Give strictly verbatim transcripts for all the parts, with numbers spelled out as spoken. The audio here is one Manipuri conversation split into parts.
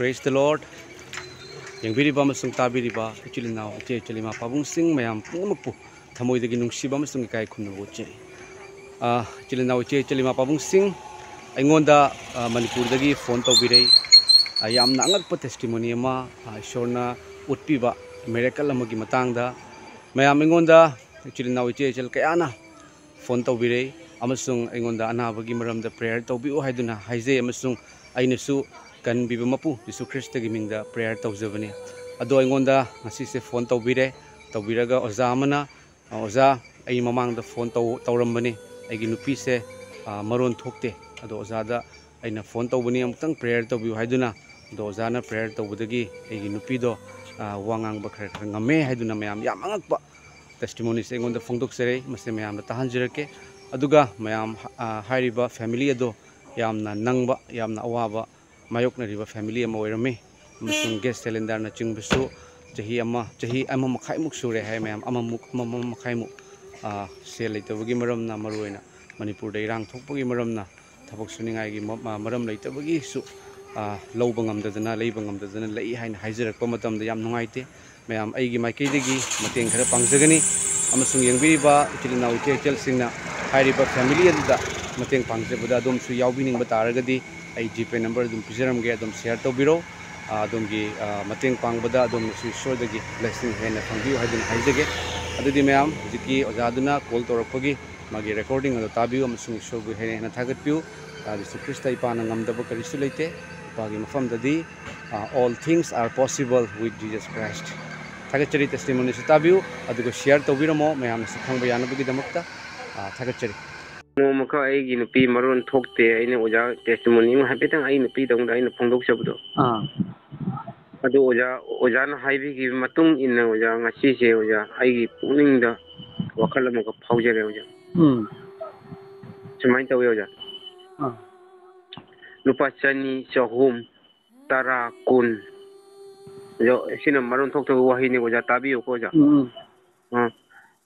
Praise the Lord. ꯌꯦꯡꯕꯤꯔꯤꯕ ꯑꯃꯁꯨꯡ ꯇꯥꯕꯤꯔꯤꯕ ꯏꯆꯤꯜ ꯏꯅꯥꯎ, ꯏꯆꯦ ꯏꯆꯜ, ꯏꯃꯥ ꯄꯥꯕꯨꯡꯁꯤꯡ ꯃꯌꯥꯝ ꯄꯨꯝꯅꯃꯛꯄꯨ ꯊꯃꯣꯏꯗꯒꯤ ꯅꯨꯡꯁꯤꯕ ꯑꯃꯁꯨꯡ ꯏꯀꯥꯏ ꯈꯨꯝꯅꯕ ꯎꯠꯆꯔꯤ꯫ ꯑ, ꯏꯆꯤꯜ ꯏꯅꯥꯎ, ꯏꯆꯦ ꯏꯆꯜ, ꯏꯃꯥ ꯄꯥꯕꯨꯡꯁꯤꯡ, ꯑꯩꯉꯣꯟꯗ, ꯑ, ꯃꯅꯤꯄꯨꯔꯗꯒꯤ ꯐꯣꯟ ꯇꯧꯕꯤꯔꯛꯏ꯫ ꯑ, ꯌꯥꯝꯅ ꯑꯉꯛꯄ testimony ꯑꯃ, ꯑ, ꯏꯁꯣꯔꯅ ꯎꯠꯄꯤꯕ miracle ꯑꯃꯒꯤ ꯃꯇꯥꯡꯗ꯫ ꯃꯌꯥꯝ ꯑꯩꯉꯣꯟꯗ, ꯏꯆꯤꯜ ꯏꯅꯥꯎ, ꯏꯆꯦ ꯏꯆꯜ ꯀꯌꯥꯅ ꯐꯣꯟ ꯇꯧꯕꯤꯔꯛꯏ ꯑꯃꯁꯨꯡ ꯑꯩꯉꯣꯟꯗ ꯑꯅꯥꯕꯒꯤ ꯃꯔꯝꯗ prayer ꯇꯧꯕꯤꯌꯨ ꯍꯥꯏꯗꯨꯅ ꯍꯥꯏꯖꯩ, ꯑꯃꯁꯨꯡ ꯑꯩꯅꯁꯨ ꯀꯟꯕꯤꯕ ꯃꯄꯨ ꯖꯤꯁꯨ ꯈ꯭ꯔꯤꯁꯇꯒꯤ ꯃꯤꯡꯗ prayer ꯇꯧꯖꯕꯅꯤ꯫ ꯑꯗꯣ ꯑꯩꯉꯣꯟꯗ ꯉꯁꯤꯁꯦ ꯐꯣꯟ ꯇꯧꯕꯤꯔꯦ꯫ ꯇꯧꯕꯤꯔꯒ ꯑꯣꯖꯥ ꯑꯃꯅ, "ꯑꯣꯖꯥ, ꯑꯩ ꯃꯃꯥꯡꯗ ꯐꯣꯟ ꯇꯧ-, ꯇꯧꯔꯝꯕꯅꯤ꯫ ꯑꯩꯒꯤ ꯅꯨꯄꯤꯁꯦ, ꯑ, ꯃꯔꯣꯟ ꯊꯣꯛꯇꯦ꯫ ꯑꯗꯣ ꯑꯣꯖꯥꯗ ꯑꯩꯅ ꯐꯣꯟ ꯇꯧꯕꯅꯤ, ꯑꯃꯨꯛꯇꯪ prayer ꯇꯧꯕꯤꯌꯨ" ꯍꯥꯏꯗꯨꯅ꯫ ꯑꯗꯣ ꯑꯣꯖꯥꯅ prayer ꯇꯧꯕꯗꯒꯤ ꯑꯩꯒꯤ ꯅꯨꯄꯤꯗꯣ, ꯑ, ꯋꯥ ꯉꯥꯡꯕ ꯈꯔ ꯈꯔ ꯉꯝꯃꯦ ꯍꯥꯏꯗꯨꯅ ꯃꯌꯥꯝ ꯌꯥꯝ ꯑꯉꯛꯄ testimonies ꯑꯩꯉꯣꯟꯗ ꯐꯣꯡꯗꯣꯛꯆꯔꯦ꯫ ꯃꯁꯤ ꯃꯌꯥꯝꯗ ꯇꯥꯍꯟꯖꯔꯛꯀꯦ꯫ ꯑꯗꯨꯒ ꯃꯌꯥꯝ, ꯑ, ꯍꯥꯏꯔꯤꯕ family ꯑꯗꯣ ꯌꯥꯝꯅ ꯅꯪꯕ, ꯌꯥꯝꯅ ꯑꯋꯥꯕ ꯃꯥꯌꯣꯛꯅꯔꯤꯕ family ꯑꯃ ꯑꯣꯏꯔꯝꯃꯤ꯫ ꯑꯃꯁꯨꯡ gas cylinderꯅꯆꯤꯡꯕꯁꯨ ꯆꯍꯤ ꯑꯃ, ꯆꯍꯤ ꯑꯃ ꯃꯈꯥꯏꯃꯨꯛ ꯁꯨꯔꯦ ꯍꯥꯏ ꯃꯌꯥꯝ, ꯑꯃꯃꯨꯛ, ꯑꯃ, ꯑꯃ ꯃꯈꯥꯏꯃꯨꯛ, ꯑ, ꯁꯦꯜ ꯂꯩꯇꯕꯒꯤ ꯃꯔꯝꯅ, ꯃꯔꯨꯑꯣꯏꯅ ꯃꯅꯤꯄꯨꯔꯗ ꯏꯔꯥꯡ ꯊꯣꯛꯄꯒꯤ ꯃꯔꯝꯅ, ꯊꯕꯛ ꯁꯨꯅꯤꯡꯉꯥꯏꯒꯤ ꯃ-, ꯃ-, ꯃꯔꯝ ꯂꯩꯇꯕꯒꯤꯁꯨ, ꯑ, ꯂꯧꯕ ꯉꯝꯗꯗꯅ, ꯂꯩꯕ ꯉꯝꯗꯗꯅ ꯂꯩ ꯍꯥꯏꯅ ꯍꯥꯏꯖꯔꯛꯄ ꯃꯇꯝꯗ ꯌꯥꯝ ꯅꯨꯡꯉꯥꯏꯇꯦ꯫ ꯃꯌꯥꯝ ꯑꯩꯒꯤ ꯃꯥꯏꯀꯩꯗꯒꯤ ꯃꯇꯦꯡ ꯈꯔ ꯄꯥꯡꯖꯒꯅꯤ꯫ ꯑꯃꯁꯨꯡ ꯌꯦꯡꯕꯤꯔꯤꯕ ꯏꯆꯤꯜ ꯏꯅꯥꯎ, ꯏꯆꯦ ꯏꯆꯜꯁꯤꯡꯅ ꯍꯥꯏꯔꯤꯕ family ꯑꯗꯨꯗ ꯃꯇꯦꯡ ꯄꯥꯡꯖꯕꯗ ꯑꯗꯣꯝꯁꯨ ꯌꯥꯎꯕꯤꯅꯤꯡꯕ ꯇꯥꯔꯒꯗꯤ ꯑꯩ GPay number ꯑꯗꯨꯝ ꯄꯤꯖꯔꯝꯒꯦ, ꯑꯗꯨꯝ share ꯇꯧꯕꯤꯔꯣ꯫ ꯑ, ꯑꯗꯣꯝꯒꯤ, ꯑ, ꯃꯇꯦꯡ ꯄꯥꯡꯕꯗ ꯑꯗꯣꯝꯅꯁꯨ ꯏꯁꯣꯔꯗꯒꯤ blessing ꯍꯦꯟꯅ ꯐꯪꯕꯤꯌꯨ ꯍꯥꯏꯗꯨꯅ ꯍꯥꯏꯖꯒꯦ꯫ ꯑꯗꯨꯗꯤ ꯃꯌꯥꯝ ꯍꯧꯖꯤꯛꯀꯤ ꯑꯣꯖꯥꯗꯨꯅ call ꯇꯧꯔꯛꯄꯒꯤ ꯃꯥꯒꯤ recording ꯑꯗꯨ ꯇꯥꯕꯤꯌꯨ ꯑꯃꯁꯨꯡ ꯏꯁꯣꯔꯕꯨ ꯍꯦꯟꯅ ꯍꯦꯟꯅ ꯊꯥꯒꯠꯄꯤꯌꯨ꯫ ꯑ, ꯖꯤꯁꯨ ꯈ꯭ꯔꯤꯁꯇ ꯏꯄꯥꯅ ꯉꯝꯗꯕ ꯀꯔꯤꯁꯨ ꯂꯩꯇꯦ꯫ ꯏꯄꯥꯒꯤ ꯃꯐꯝꯗꯗꯤ, ꯑ, "All things are possible with Jesus Christ"꯫ ꯊꯥꯒꯠꯆꯔꯤ, testimonyꯁꯨ ꯇꯥꯕꯤꯌꯨ, ꯑꯗꯨꯒ share ꯇꯧꯕꯤꯔꯝꯃꯣ ꯃꯌꯥꯝꯅꯁꯨ ꯈꯪꯕ ꯌꯥꯅꯕꯒꯤꯗꯃꯛꯇ꯫ ꯑ, ꯊꯥꯒꯠꯆꯔꯤ꯫ ꯅꯣꯡꯃꯈꯛ ꯑꯩꯒꯤ ꯅꯨꯄꯤ ꯃꯔꯣꯟ ꯊꯣꯛꯇꯦ, ꯑꯩꯅ ꯑꯣꯖꯥ testimony ꯑꯃ ꯍꯥꯏꯐꯦꯠꯇꯪ ꯑꯩ ꯅꯨꯄꯤꯗꯧꯅ ꯑꯩꯅ ꯐꯣꯡꯗꯣꯛꯆꯕꯗꯣ꯫ ꯑꯥ꯫ ꯑꯗꯨ ꯑꯣꯖꯥ, ꯑꯣꯖꯥꯅ ꯍꯥꯏꯕꯤꯈꯤꯕ ꯃꯇꯨꯡ ꯏꯟꯅ ꯑꯣꯖꯥ, ꯉꯁꯤꯁꯦ ꯑꯣꯖꯥ, ꯑꯩꯒꯤ ꯄꯨꯛꯅꯤꯡꯗ ꯋꯥꯈꯜ ꯑꯃꯈꯛ ꯐꯥꯎꯖꯔꯦ ꯑꯣꯖꯥ꯫ ꯎꯝ꯫ ꯁꯨꯃꯥꯏꯅ ꯇꯧꯋꯤ ꯑꯣꯖꯥ꯫ ꯑꯥ꯫ ꯂꯨꯄꯥ ꯆꯅꯤ, ꯆꯍꯨꯝ, ꯇꯔꯥ, ꯀꯨꯟ꯫ ꯑꯣꯖꯥ, ꯁꯤꯅ ꯃꯔꯣꯟ ꯊꯣꯛꯇꯕ ꯋꯥꯍꯩꯅꯤ ꯑꯣꯖꯥ, ꯇꯥꯕꯤꯌꯨꯀꯣ ꯑꯣꯖꯥ꯫ ꯎꯝ, ꯎꯝ꯫ ꯑꯥ꯫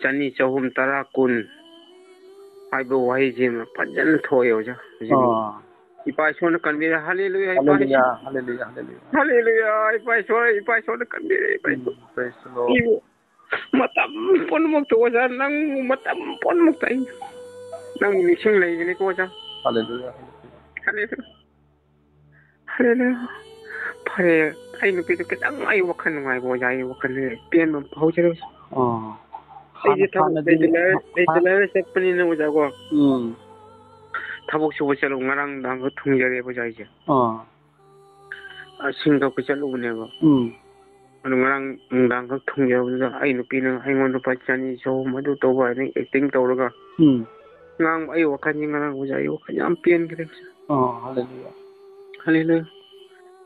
ꯆꯅꯤ, ꯆꯍꯨꯝ, ꯇꯔꯥ, ꯀꯨꯟ ꯍꯥꯏꯕ ꯋꯥꯍꯩꯁꯤꯃ ꯐꯖꯅ ꯊꯣꯛꯑꯦ ꯑꯣꯖꯥ ꯍꯧꯖꯤꯛ꯫ ꯑꯣ꯫ ꯏꯄꯥ ꯏꯁꯣꯔꯅ ꯀꯟꯕꯤꯔꯦ꯫ ꯍꯜꯂꯦꯂꯨꯌꯥ, ꯏꯄꯥ ꯍꯜꯂꯦꯂꯨꯌꯥ, ꯏꯁꯣꯔ꯫ ꯍꯜꯂꯦꯂꯨꯌꯥ, ꯍꯜꯂꯦꯂꯨꯌꯥ, ꯍꯜꯂꯦꯂꯨꯌꯥ꯫ ꯍꯜꯂꯦꯂꯨꯌꯥ, ꯏꯄꯥ ꯏꯁꯣꯔ, ꯏꯄꯥ ꯏꯁꯣꯔꯅ ꯀꯟꯕꯤꯔꯦ, ꯏꯄꯥ ꯏꯁꯣꯔ꯫ ꯎꯝ, praise the Lord꯫ ꯑꯩꯕꯨ ꯃꯇꯝ ꯄꯨꯝꯅꯃꯛꯇ ꯑꯣꯖꯥ, ꯅꯪ ꯃꯇꯝ ꯄꯨꯝꯅꯃꯛꯇ ꯑꯩ ꯅꯪ ꯅꯤꯡꯁꯤꯡ ꯂꯩꯒꯅꯤꯀꯣ ꯑꯣꯖꯥ꯫ ꯍꯜꯂꯦꯂꯨꯌꯥ꯫ ꯍꯜꯂꯦꯂꯨꯌꯥ꯫ ꯍꯜꯂꯦꯂꯨꯌꯥ꯫ ꯐꯔꯦ, ꯑꯩ ꯅꯨꯄꯤꯗꯣ ꯈꯤꯇꯪ ꯑꯩ ꯋꯥꯈꯜ ꯅꯨꯡꯉꯥꯏꯕ ꯑꯣꯖꯥ, ꯑꯩ ꯋꯥꯈꯜ ꯄꯦꯟꯕ ꯑꯃ ꯐꯥꯎꯖꯔꯦ ꯑꯣꯖꯥ꯫ ꯑꯣ꯫ ꯑꯩꯁꯦ ꯍꯥꯟꯅ, ꯊꯕꯛ ꯍꯥꯟꯅꯗꯤ ꯂꯩꯇ ꯂꯥꯏꯔ-, ꯍꯥ-, ꯂꯩꯇ ꯍꯥ-, ꯂꯥꯏꯔ ꯆꯠꯄꯅꯤꯅ ꯑꯣꯖꯥꯀꯣ꯫ ꯎꯝ꯫ ꯊꯕꯛ ꯁꯨꯕ ꯆꯠꯂꯨ ꯉꯔꯥꯡ ꯅꯨꯡꯗꯥꯡꯈꯛ ꯊꯨꯡꯖꯔꯦꯕ ꯑꯣꯖꯥ ꯑꯩꯁꯦ꯫ ꯑꯥ꯫ ꯑ, ꯁꯤꯡ ꯀꯛꯄ ꯆꯠꯂꯨꯕꯅꯦꯕ꯫ ꯎꯝ꯫ ꯑꯗꯨ ꯉꯔꯥꯡ ꯅꯨꯡꯗꯥꯡꯈꯛ ꯊꯨꯡꯖꯕꯗꯨꯗ ꯑꯩ ꯅꯨꯄꯤꯅ ꯑꯩꯉꯣꯟꯗ ꯂꯨꯄꯥ ꯆꯅꯤ, ꯆꯍꯨꯝ ꯑꯗꯨ ꯇꯧꯕ ꯍꯥꯏꯅ acting ꯇꯧꯔꯒ ꯎꯝ꯫ ꯉꯔꯥꯡ ꯑꯩ ꯋꯥꯈꯜꯁꯤ ꯉꯔꯥꯡ ꯑꯣꯖꯥ ꯑꯩ ꯋꯥꯈꯜ ꯌꯥꯝ ꯄꯦꯟꯈ꯭ꯔꯦ꯫ ꯑꯣ, ꯍꯜꯂꯦꯂꯨꯌꯥ꯫ ꯍꯜꯂꯦꯂꯨꯌꯥ꯫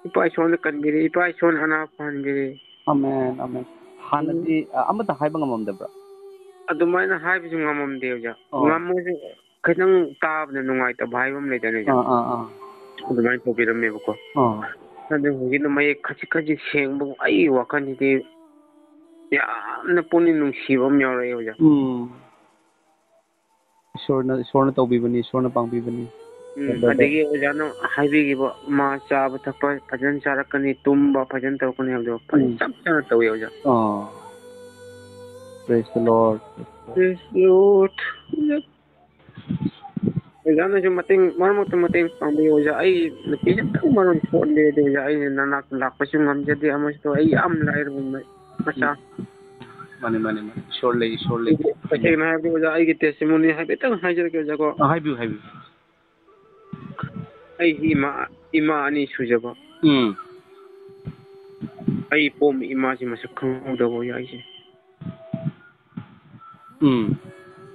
ꯏꯄꯥ ꯏꯁꯣꯔꯅ ꯀꯟꯕꯤꯔꯦ, ꯏꯄꯥ ꯏꯁꯣꯔꯅ ꯑꯅꯥ ꯐꯍꯟꯕꯤꯔꯦ꯫ Amen, amen. ꯍꯥꯟꯅꯗꯤ, ꯎꯝ꯫ ꯑ, ꯑꯃꯠꯇ ꯍꯥꯏꯕ ꯉꯝꯃꯝꯗꯕ꯭ꯔꯥ? ꯑꯗꯨꯃꯥꯏꯅ ꯍꯥꯏꯕꯁꯨ ꯉꯝꯃꯝꯗꯦ ꯑꯣꯖꯥ꯫ ꯑꯣ꯫ ꯉꯝꯃꯁꯨ ꯈꯤꯇꯪ ꯇꯥꯕꯗ ꯅꯨꯡꯉꯥꯏꯇꯕ ꯍꯥꯏꯕ ꯑꯃ ꯂꯩꯗꯅ ꯑꯣꯖꯥ꯫ ꯑꯥ, ꯑꯥ, ꯑꯥ꯫ ꯑꯗꯨꯃꯥꯏꯅ ꯇꯧꯕꯤꯔꯝꯃꯦꯕꯀꯣ꯫ ꯑꯥ꯫ ꯑꯗꯨ ꯍꯧꯖꯤꯛꯅ ꯃꯌꯦꯛ ꯈꯖꯤꯛ ꯈꯖꯤꯛ ꯁꯦꯡꯕ ꯑꯩ ꯋꯥꯈꯜꯁꯤꯗꯤ ꯌꯥꯝꯅ ꯄꯨꯛꯅꯤꯡ ꯅꯨꯡꯁꯤꯕ ꯑꯃ ꯌꯥꯎꯔꯛꯑꯦ ꯑꯣꯖꯥ꯫ ꯎꯝ꯫ ꯏꯁꯣꯔꯅ, ꯏꯁꯣꯔꯅ ꯇꯧꯕꯤꯕꯅꯤ, ꯏꯁꯣꯔꯅ ꯄꯥꯡꯕꯤꯕꯅꯤ꯫ ꯎꯝ, ꯑꯗꯒꯤ ꯑꯣꯖꯥꯅ ꯍꯥꯏꯕꯤꯈꯤꯕ, ꯃꯥ ꯆꯥꯕ ꯊꯛꯄ ꯐꯖꯅ ꯆꯥꯔꯛꯀꯅꯤ, ꯇꯨꯝꯕ ꯐꯖꯅ ꯇꯧꯔꯛꯀꯅꯤ ꯍꯥꯏꯕꯗꯣ ꯐꯖꯅ ꯎꯝ꯫ ꯆꯞ ꯆꯥꯅ ꯇꯧꯋꯤ ꯑꯣꯖꯥ꯫ ꯑꯥ꯫ Praise the Lord꯫ Praise the Lord꯫ ꯑꯣꯖꯥꯅꯁꯨ ꯃꯇꯦꯡ, ꯃꯔꯛ ꯃꯔꯛꯇ ꯃꯇꯦꯡ ꯄꯥꯡꯕꯤꯌꯨ ꯑꯣꯖꯥ꯫ ꯑꯩ ꯅꯨꯄꯤꯁꯦ ꯑꯝꯇꯪ ꯃꯔꯣꯟ ꯊꯣꯛꯍꯟꯕꯤꯔꯗꯤ ꯑꯣꯖꯥ, ꯑꯩ ꯅꯅꯥꯛꯇ ꯂꯥꯛꯄꯁꯨ ꯉꯝꯖꯗꯦ, ꯑꯃꯁꯨ ꯇꯧ-, ꯑꯩ ꯌꯥꯝ ꯂꯥꯏꯔꯕ ꯃ-, ꯃꯆꯥ꯫ ꯃꯥꯅꯦ, ꯃꯥꯅꯦ, ꯃꯥꯅꯦ꯫ ꯏꯁꯣꯔ ꯂꯩ, ꯏꯁꯣꯔ ꯂꯩ꯫ ꯇꯁꯦꯡꯅ ꯍꯥꯏꯔꯕꯗ ꯑꯣꯖꯥ, ꯑꯩꯒꯤ testimony ꯍꯥꯏꯐꯦꯠꯇꯪ ꯍꯥꯏꯖꯔꯛꯀꯦ ꯑꯣꯖꯥ ꯀꯣ꯫ ꯑ, ꯍꯥꯏꯕꯤꯌꯨ, ꯍꯥꯏꯕꯤꯌꯨ꯫ ꯑꯩꯒꯤ ꯏꯃꯥ, ꯏꯃꯥ ꯑꯅꯤ ꯁꯨꯖꯕ꯫ ꯎꯝ꯫ ꯑꯩ ꯄꯣꯛꯑꯝꯕ ꯏꯃꯥꯁꯤ ꯃꯁꯛ ꯈꯪꯍꯧꯗꯕ ꯑꯣꯖꯥ ꯑꯩꯁꯦ꯫ ꯎꯝ꯫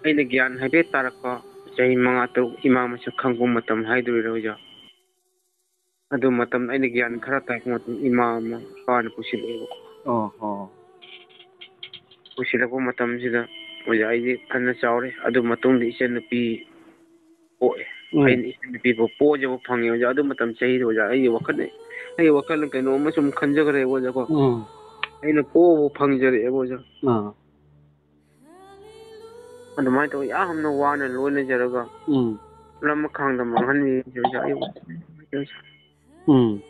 ꯑꯩꯅ ꯒ꯭ꯌꯥꯟ ꯍꯥꯏꯐꯦꯠ ꯇꯥꯔꯛꯄ ꯆꯍꯤ ꯃꯉꯥ ꯇꯔꯨꯛ ꯏꯃꯥ ꯃꯁꯛ ꯈꯪꯕ ꯃꯇꯝ ꯍꯥꯏꯗꯣꯏꯔꯥ ꯑꯣꯖꯥ? ꯑꯗꯨ ꯃꯇꯝꯗ ꯑꯩꯅ ꯒ꯭ꯌꯥꯟ ꯈꯔ ꯇꯥꯔꯛꯄ ꯃꯇꯝꯗ ꯏꯃꯥ ꯑꯃ ꯏꯄꯥꯅ ꯄꯨꯁꯤꯜꯂꯛꯑꯦꯕꯀꯣ꯫ ꯑꯣ, ꯑꯣ꯫ ꯄꯨꯁꯤꯜꯂꯛꯄ ꯃꯇꯝꯁꯤꯗ ꯑꯣꯖꯥ ꯑꯩꯁꯦ ꯐꯅ ꯆꯥꯎꯔꯦ꯫ ꯑꯗꯨ ꯃꯇꯨꯡꯗ ꯏꯆꯟꯅꯨꯄꯤ ꯄꯣꯛꯑꯦ꯫ ꯎꯝ꯫ ꯑꯩꯅ ꯏꯆꯟꯅꯨꯄꯤꯕꯨ ꯄꯣꯖꯕ ꯐꯪꯉꯦ ꯑꯣꯖꯥ꯫ ꯑꯗꯨ ꯃꯇꯝ ꯆꯍꯤꯗꯣ ꯑꯣꯖꯥ ꯑꯩꯒꯤ ꯋꯥꯈꯜꯗ, ꯑꯩꯒꯤ ꯋꯥꯈꯜꯗ ꯀꯩꯅꯣꯝꯃ ꯁꯨꯝ ꯈꯟꯖꯈ꯭ꯔꯦꯕ ꯑꯣꯖꯥꯀꯣ꯫ ꯎꯝ꯫ ꯑꯩꯅ ꯄꯣꯕ ꯐꯪꯖꯔꯛꯑꯦꯕ ꯑꯣꯖꯥ꯫ ꯑꯥ꯫ ꯑꯗꯨꯃꯥꯏꯅ ꯇꯧꯔ ꯌꯥꯝꯅ ꯋꯥꯅ ꯂꯣꯏꯅꯖꯔꯒ ꯎꯝ꯫ ꯂꯃꯈꯥꯡꯗ ꯃꯥꯡꯍꯟꯕꯤꯔꯤꯁꯦ ꯑꯣꯖꯥ, ꯑꯩ ꯎꯝ꯫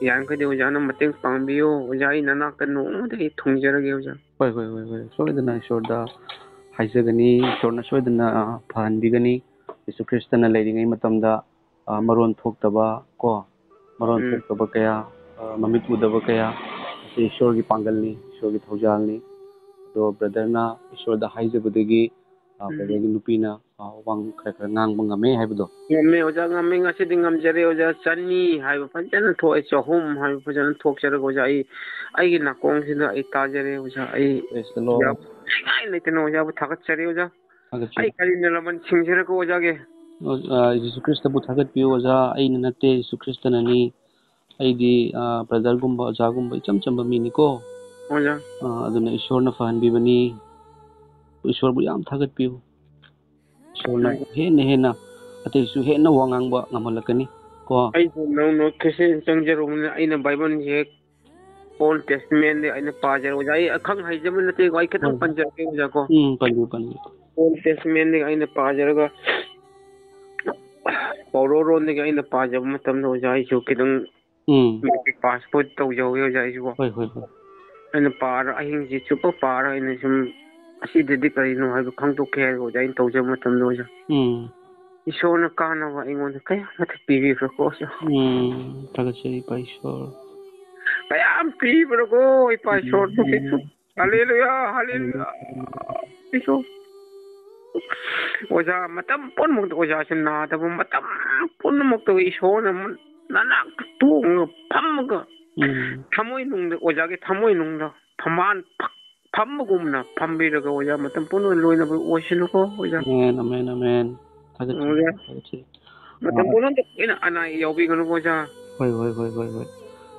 ꯌꯥꯔꯤꯈꯩꯗꯤ ꯑꯣꯖꯥꯅ ꯃꯇꯦꯡ ꯄꯥꯡꯕꯤꯌꯨ꯫ ꯑꯣꯖꯥ, ꯑꯩ ꯅꯅꯥꯛꯇ ꯅꯣꯡꯃꯗ ꯑꯩ ꯊꯨꯡꯖꯔꯒꯦ ꯑꯣꯖꯥ꯫ ꯍꯣꯏ, ꯍꯣꯏ, ꯍꯣꯏ, ꯍꯣꯏ꯫ ꯁꯣꯏꯗꯅ ꯏꯁꯣꯔꯗ ꯍꯥꯏꯖꯒꯅꯤ꯫ ꯏꯁꯣꯔꯅ ꯁꯣꯏꯗꯅ, ꯑ, ꯐꯍꯟꯕꯤꯒꯅꯤ꯫ ꯌꯦꯁꯨ ꯈ꯭ꯔꯤꯁꯇꯅ ꯂꯩꯔꯤꯉꯩ ꯃꯇꯝꯗ, ꯑ, ꯃꯔꯣꯟ ꯊꯣꯛꯇꯕ ꯀꯣ, ꯃꯔꯣꯟ ꯎꯝ꯫ ꯊꯣꯛꯇꯕ ꯀꯌꯥ, ꯑ, ꯃꯃꯤꯠ ꯎꯗꯕ ꯀꯌꯥ, ꯑꯁꯤ ꯏꯁꯣꯔꯒꯤ ꯄꯥꯡꯒꯜꯅꯤ, ꯏꯁꯣꯔꯒꯤ ꯊꯧꯖꯥꯜꯅꯤ꯫ ꯑꯗꯣ brotherꯅ ꯏꯁꯣꯔꯗ ꯍꯥꯏꯖꯕꯗꯒꯤ, ꯑ, ꯎꯝ꯫ Brotherꯒꯤ ꯅꯨꯄꯤꯅ, ꯑ, ꯋꯥ ꯈꯔ ꯈꯔ ꯉꯥꯡꯕ ꯉꯝꯃꯦ ꯍꯥꯏꯕꯗꯣ꯫ ꯉꯝꯃꯦ ꯑꯣꯖꯥ, ꯉꯝꯃꯦ꯫ ꯉꯁꯤꯗꯤ ꯉꯝꯖꯔꯦ ꯑꯣꯖꯥ꯫ ꯆꯅꯤ ꯍꯥꯏꯕ ꯐꯖꯅ ꯊꯣꯛꯑꯦ, ꯆꯍꯨꯝ ꯍꯥꯏꯕ ꯐꯖꯅ ꯊꯣꯛꯆꯔꯒ ꯑꯣꯖꯥ, ꯑꯩ, ꯑꯩꯒꯤ ꯅꯥꯀꯣꯡꯁꯤꯗ ꯑꯩ ꯇꯥꯖꯔꯦ ꯑꯣꯖꯥ꯫ ꯑꯩ Praise the Lord. ꯑꯣꯖꯥꯕꯨ ꯅꯤꯡꯉꯥꯏ ꯂꯩꯇꯅ ꯑꯣꯖꯥꯕꯨ ꯊꯥꯒꯠꯆꯔꯤ ꯑꯣꯖꯥ꯫ ꯊꯥꯒꯠꯆꯔꯤ꯫ ꯑꯩ ꯀꯔꯤꯅ ꯂꯃꯟ ꯁꯤꯡꯖꯔꯒ ꯑꯣꯖꯥꯒꯤ? ꯑꯣ, ꯑ, ꯖꯤꯁꯨ ꯈ꯭ꯔꯤꯁꯇꯕꯨ ꯊꯥꯒꯠꯄꯤꯌꯨ ꯑꯣꯖꯥ, ꯑꯩꯅ ꯅꯠꯇꯦ, ꯖꯤꯁꯨ ꯈ꯭ꯔꯤꯁꯇꯅꯅꯤ꯫ ꯑꯩꯗꯤ, ꯑ, brotherꯒꯨꯝꯕ, ꯑꯣꯖꯥꯒꯨꯝꯕ ꯏꯆꯝ ꯆꯝꯕ ꯃꯤꯅꯤꯀꯣ꯫ ꯑꯣꯖꯥ꯫ ꯑ, ꯑꯗꯨꯅ ꯏꯁꯣꯔꯅ ꯐꯍꯟꯕꯤꯕꯅꯤ꯫ ꯏꯁꯣꯔꯕꯨ ꯌꯥꯝ ꯊꯥꯒꯠꯄꯤꯌꯨ꯫ ꯏꯁꯣꯔꯅ ꯎꯝ꯫ ꯍꯦꯟꯅ ꯍꯦꯟꯅ ꯑꯇꯩꯁꯨ ꯍꯦꯟꯅ ꯋꯥ ꯉꯥꯡꯕ ꯉꯝꯍꯜꯂꯛꯀꯅꯤ ꯀꯣ꯫ ꯑꯩꯁꯨ ꯅꯧꯅ ꯈ꯭ꯔꯤꯁꯇꯤꯌꯥꯟ ꯆꯪꯖꯔꯨꯕꯅꯤꯅ ꯑꯩꯅ ꯕꯥꯏꯕꯜꯁꯦ ꯍꯦꯛ Old Testamentꯗꯒꯤ ꯑꯩꯅ ꯄꯥꯖꯔꯦ ꯑꯣꯖꯥ꯫ ꯑꯩ ꯑꯈꯪ ꯍꯩꯖꯕ ꯅꯠꯇꯦꯀꯣ, ꯑꯩ ꯈꯤꯇꯪ ꯍꯣꯏ꯫ ꯄꯟꯖꯔꯛꯀꯦ ꯑꯣꯖꯥ ꯀꯣ꯫ ꯎꯝ, ꯄꯟꯕꯤꯌꯨ, ꯄꯟꯕꯤꯌꯨ꯫ Old Testamentꯗꯒꯤ ꯑꯩꯅ ꯄꯥꯖꯔꯒ, ꯄꯥꯎꯔꯧꯔꯣꯟꯗꯒꯤ ꯑꯩꯅ ꯄꯥꯖꯕ ꯃꯇꯝꯗ ꯑꯣꯖꯥ, ꯑꯩꯁꯨ ꯈꯤꯇꯪ ꯎꯝ꯫ Matric passꯄꯨ ꯇꯧꯖꯍꯧꯋꯤ ꯑꯣꯖꯥ ꯑꯩꯁꯨꯀꯣ꯫ ꯍꯣꯏ, ꯍꯣꯏ, ꯍꯣꯏ꯫ ꯑꯩꯅ ꯄꯥꯔ, ꯑꯍꯤꯡꯁꯤ ꯆꯨꯞꯄ ꯄꯥꯔ ꯑꯩꯅ ꯁꯨꯝ ꯑꯁꯤꯗꯗꯤ ꯀꯔꯤꯅꯣ ꯍꯥꯏꯕ ꯈꯪꯗꯣꯛꯀꯦ ꯍꯥꯏꯔꯒ ꯑꯣꯖꯥ ꯑꯩꯅ ꯇꯧꯖꯕ ꯃꯇꯝꯗ ꯑꯣꯖꯥ꯫ ꯎꯝ꯫ ꯏꯁꯣꯔꯅ ꯀꯥꯟꯅꯕ ꯑꯩꯉꯣꯟꯗ ꯀꯌꯥ ꯃꯊꯛ ꯄꯤꯕꯤꯈ꯭ꯔꯦꯀꯣ ꯑꯣꯖꯥ꯫ ꯎꯝ, ꯊꯥꯒꯠꯆꯔꯤ ꯏꯄꯥ ꯏꯁꯣꯔ꯫ ꯀꯌꯥꯝ ꯄꯤꯕ꯭ꯔꯀꯣ ꯏꯄꯥ ꯏꯁꯣꯔ꯫ ꯎꯝ꯫ ꯍꯜꯂꯦꯂꯨꯌꯥ, ꯍꯜꯂꯦꯂꯨꯌꯥ꯫ ꯏꯁꯣꯔ꯫ ꯑꯣꯖꯥ, ꯃꯇꯝ ꯄꯨꯝꯅꯃꯛꯇ ꯑꯣꯖꯥꯁꯦ ꯅꯥꯗꯕ ꯃꯇꯝ ꯄꯨꯝꯅꯃꯛꯇ ꯏꯁꯣꯔꯅ ꯅꯅꯥꯛꯇ ꯇꯣꯡꯉꯒ ꯐꯝꯃꯒ ꯎꯝ꯫ ꯊꯃꯣꯏꯅꯨꯡꯗ, ꯑꯣꯖꯥꯒꯤ ꯊꯃꯣꯏꯅꯨꯡꯗ ꯐꯝꯕꯥꯟ ꯐ-, ꯐꯝꯕꯒꯨꯝꯅ ꯐꯝꯕꯤꯔꯒ ꯑꯣꯖꯥ ꯃꯇꯝ ꯄꯨꯝꯅꯃꯛ ꯂꯣꯏꯅꯕ ꯑꯣꯏꯁꯅꯨꯀꯣ ꯑꯣꯖꯥ꯫ Amen, amen, amen. ꯊꯥꯒꯠꯆꯔꯤ, ꯑꯣꯖꯥ꯫ ꯊꯥꯒꯠꯆꯔꯤ꯫ ꯃꯇꯝ ꯑꯥ꯫ ꯄꯨꯝꯅꯃꯛꯇ ꯑꯩꯅ ꯑꯅꯥ ꯑꯌꯦꯛ ꯌꯥꯎꯕꯤꯒꯅꯨꯀꯣ ꯑꯣꯖꯥ꯫ ꯍꯣꯏ, ꯍꯣꯏ, ꯍꯣꯏ, ꯍꯣꯏ, ꯍꯣꯏ꯫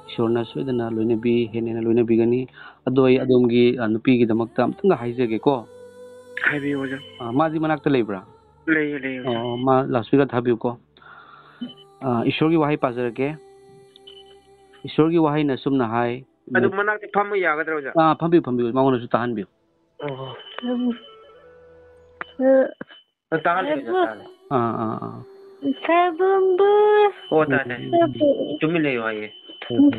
ꯏꯁꯣꯔꯅ ꯁꯣꯏꯗꯅ ꯂꯣꯏꯅꯕꯤ, ꯍꯦꯟꯅ ꯍꯦꯟꯅ ꯂꯣꯏꯅꯕꯤꯒꯅꯤ꯫ ꯑꯗꯣ ꯑꯩ ꯑꯗꯣꯝꯒꯤ, ꯑ, ꯅꯨꯄꯤꯒꯤꯗꯃꯛꯇ ꯑꯝꯇꯪꯒ ꯍꯥꯏꯖꯒꯦꯀꯣ꯫ ꯍꯥꯏꯕꯤꯌꯨ ꯑꯣꯖꯥ꯫ ꯑ, ꯃꯥꯗꯤ ꯃꯅꯥꯛꯇ ꯂꯩꯕ꯭ꯔꯥ? ꯂꯩꯌꯦ, ꯂꯩꯌꯦ ꯑꯣꯖꯥ꯫ ꯑꯣ, ꯃꯥ loudspeaker ꯊꯥꯕꯤꯌꯨꯀꯣ꯫ ꯑ, ꯏꯁꯣꯔꯒꯤ ꯋꯥꯍꯩ ꯄꯥꯖꯔꯛꯀꯦ꯫ ꯏꯁꯣꯔꯒꯤ ꯋꯥꯍꯩꯅ ꯑꯁꯨꯝꯅ ꯍꯥꯏ, ꯑꯗꯨ ꯃꯅꯥꯛꯇ ꯐꯝꯕ ꯌꯥꯒꯗ꯭ꯔꯥ ꯑꯣꯖꯥ? ꯑꯥ, ꯐꯝꯕꯤꯌꯨ, ꯐꯝꯕꯤꯌꯨ, ꯃꯉꯣꯟꯗꯁꯨ ꯇꯥꯍꯟꯕꯤꯌꯨ꯫ ꯑꯣ꯫ ꯇꯥꯍꯜꯂꯦ, ꯇꯥꯍꯜꯂꯦ꯫ ꯑꯥ, ꯑꯥ, ꯑꯥ꯫ ꯁꯥꯕꯝꯕꯨ꯫ ꯑꯣ, ꯇꯥꯏ, ꯇꯥꯏ꯫ ꯎꯝ, ꯎꯝ꯫ ꯇꯨꯃꯤꯟ ꯂꯩꯌꯨ ꯍꯥꯏꯌꯦ꯫ ꯎꯝ꯫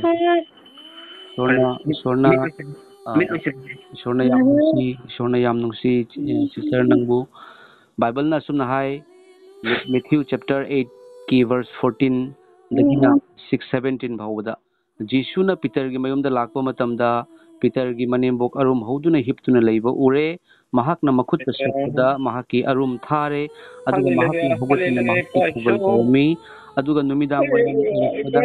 ꯏꯁꯣꯔꯅ, ꯏꯁꯣꯔꯅ, ꯃꯤꯠ ꯎꯏꯁꯤꯜ-, ꯑꯥ, ꯃꯤꯠ ꯎꯏꯁꯤꯜ-, ꯏꯁꯣꯔꯅ ꯌꯥꯝ ꯅꯨꯡꯁꯤ, ꯏꯁꯣꯔꯅ ꯌꯥꯝ ꯅꯨꯡꯁꯤ, ꯁꯤ-, sister ꯅꯪꯕꯨ꯫ ꯕꯥꯏꯕꯜꯅ ꯑꯁꯨꯝꯅ ꯍꯥꯏ, Matthew chapter eight ꯀꯤ verse fourteen ꯗꯒꯤꯅ ꯎꯝ꯫ Six seventeen ꯐꯥꯎꯕꯗ꯫ ꯖꯤꯁꯨꯅ ꯄꯤꯇꯔꯒꯤ ꯃꯌꯨꯝꯗ ꯂꯥꯛꯄ ꯃꯇꯝꯗ, ꯄꯤꯇꯔꯒꯤ ꯃꯅꯦꯝꯕꯣꯛ ꯑꯔꯨꯝ ꯍꯧꯗꯨꯅ ꯍꯤꯞꯇꯨꯅ ꯂꯩꯕ ꯎꯔꯦ꯫ ꯃꯍꯥꯛꯅ ꯃꯈꯨꯠꯇ ꯁꯣꯛꯄꯗ ꯃꯍꯥꯛꯀꯤ ꯑꯔꯨꯝ ꯊꯥꯔꯦ, ꯑꯗꯨꯒ ꯃꯍꯥꯛꯅ ꯍꯧꯒꯠꯇꯨꯅ ꯃꯍꯥꯛꯀꯤ ꯈꯨꯕꯝ ꯇꯧꯔꯝꯃꯤ꯫ ꯑꯗꯨꯒ ꯅꯨꯃꯤꯗꯥꯡ ꯋꯥꯏꯔꯝ ꯑꯣꯏꯔꯛꯄꯗ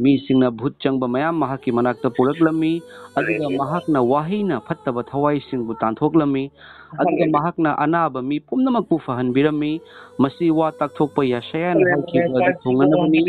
ꯃꯤꯁꯤꯡꯅ ꯚꯨꯠ ꯆꯪꯕ ꯃꯌꯥꯝ ꯃꯍꯥꯛꯀꯤ ꯃꯅꯥꯛꯇ ꯄꯨꯔꯛꯂꯝꯃꯤ, ꯑꯗꯨꯒ ꯃꯍꯥꯛꯅ ꯋꯥꯍꯩꯅ ꯐꯠꯇꯕ ꯊꯋꯥꯏꯁꯤꯡꯕꯨ ꯇꯥꯟꯊꯣꯛꯂꯝꯃꯤ, ꯑꯗꯨꯒ ꯃꯍꯥꯛꯅ ꯑꯅꯥꯕ ꯃꯤ ꯄꯨꯝꯅꯃꯛꯄꯨ ꯐꯍꯟꯕꯤꯔꯝꯃꯤ꯫ ꯃꯁꯤ ꯋꯥ ꯇꯥꯛꯊꯣꯛꯄ ꯌꯥꯁꯌꯥꯅ ꯍꯥꯏꯈꯤꯕ ꯑꯗꯨ ꯊꯨꯡꯅꯅꯕꯅꯤ꯫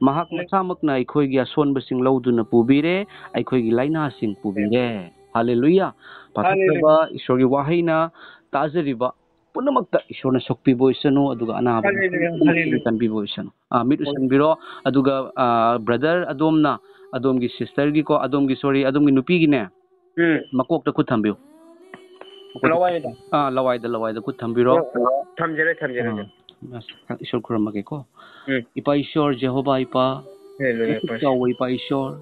ꯃꯍꯥꯛ ꯃꯁꯥꯃꯛꯅ ꯑꯩꯈꯣꯏꯒꯤ ꯑꯁꯣꯟꯕꯁꯤꯡ ꯂꯧꯗꯨꯅ ꯄꯨꯕꯤꯔꯦ, ꯑꯩꯈꯣꯏꯒꯤ ꯂꯥꯏꯅꯥꯁꯤꯡ ꯄꯨꯕꯤꯔꯦ꯫ ꯍꯥꯂꯦꯂꯨꯌꯥ! ꯄꯥꯊꯣꯛꯆꯕ ꯍꯥꯂꯦꯂꯨꯌꯥ! ꯏꯁꯣꯔꯒꯤ ꯋꯥꯍꯩꯅ ꯇꯥꯖꯔꯤꯕ ꯄꯨꯝꯅꯃꯛꯇ ꯏꯁꯣꯔꯅ ꯁꯣꯛꯄꯤꯕ ꯑꯣꯏꯁꯅꯨ, ꯑꯗꯨꯒ ꯑꯅꯥꯕ ꯍꯥꯂꯦꯂꯨꯌꯥ! ꯄꯨꯝꯅꯃꯛꯇ ꯍꯥꯂꯦꯂꯨꯌꯥ! ꯀꯟꯕꯤꯕ ꯑꯣꯏꯁꯅꯨ꯫ ꯑꯥ, ꯃꯤꯠ ꯍꯣꯏ꯫ ꯎꯁꯟꯕꯤꯔꯣ, ꯑꯗꯨꯒ, ꯑꯥ, brother ꯑꯗꯣꯝꯅ ꯑꯗꯣꯝꯒꯤ sister ꯒꯤꯀꯣ, ꯑꯗꯣꯝꯒꯤ, sorry, ꯑꯗꯣꯝꯒꯤ ꯅꯨꯄꯤꯒꯤꯅꯦ, ꯎꯝ꯫ ꯃꯀꯣꯛꯇ ꯈꯨꯠ ꯊꯝꯕꯤꯌꯨ꯫ ꯃꯀꯣꯛꯇ ꯂꯋꯥꯏꯗ? ꯑꯥ, ꯂꯋꯥꯏꯗ, ꯂꯋꯥꯏꯗ ꯈꯨꯠ ꯊꯝꯕꯤꯔꯣ꯫ ꯑꯣ, ꯑꯣ, ꯊꯝꯖꯔꯦ, ꯊꯝꯖꯔꯦ, ꯑꯥ, ꯊꯝꯖꯔꯦ꯫ ꯑꯁ, ꯏꯁꯣꯔ ꯈꯨꯔꯨꯝꯃꯒꯦꯀꯣ꯫ ꯎꯝ꯫ ꯏꯄꯥ ꯏꯁꯣꯔ ꯖꯦꯍꯣꯚꯥ ꯏꯄꯥ, ꯍꯥꯂꯦꯂꯨꯌꯥ, ꯃꯇꯤꯛ ꯏꯄꯥ ꯏꯁꯣꯔ꯫ ꯆꯥꯎꯕ ꯏꯄꯥ ꯏꯁꯣꯔ,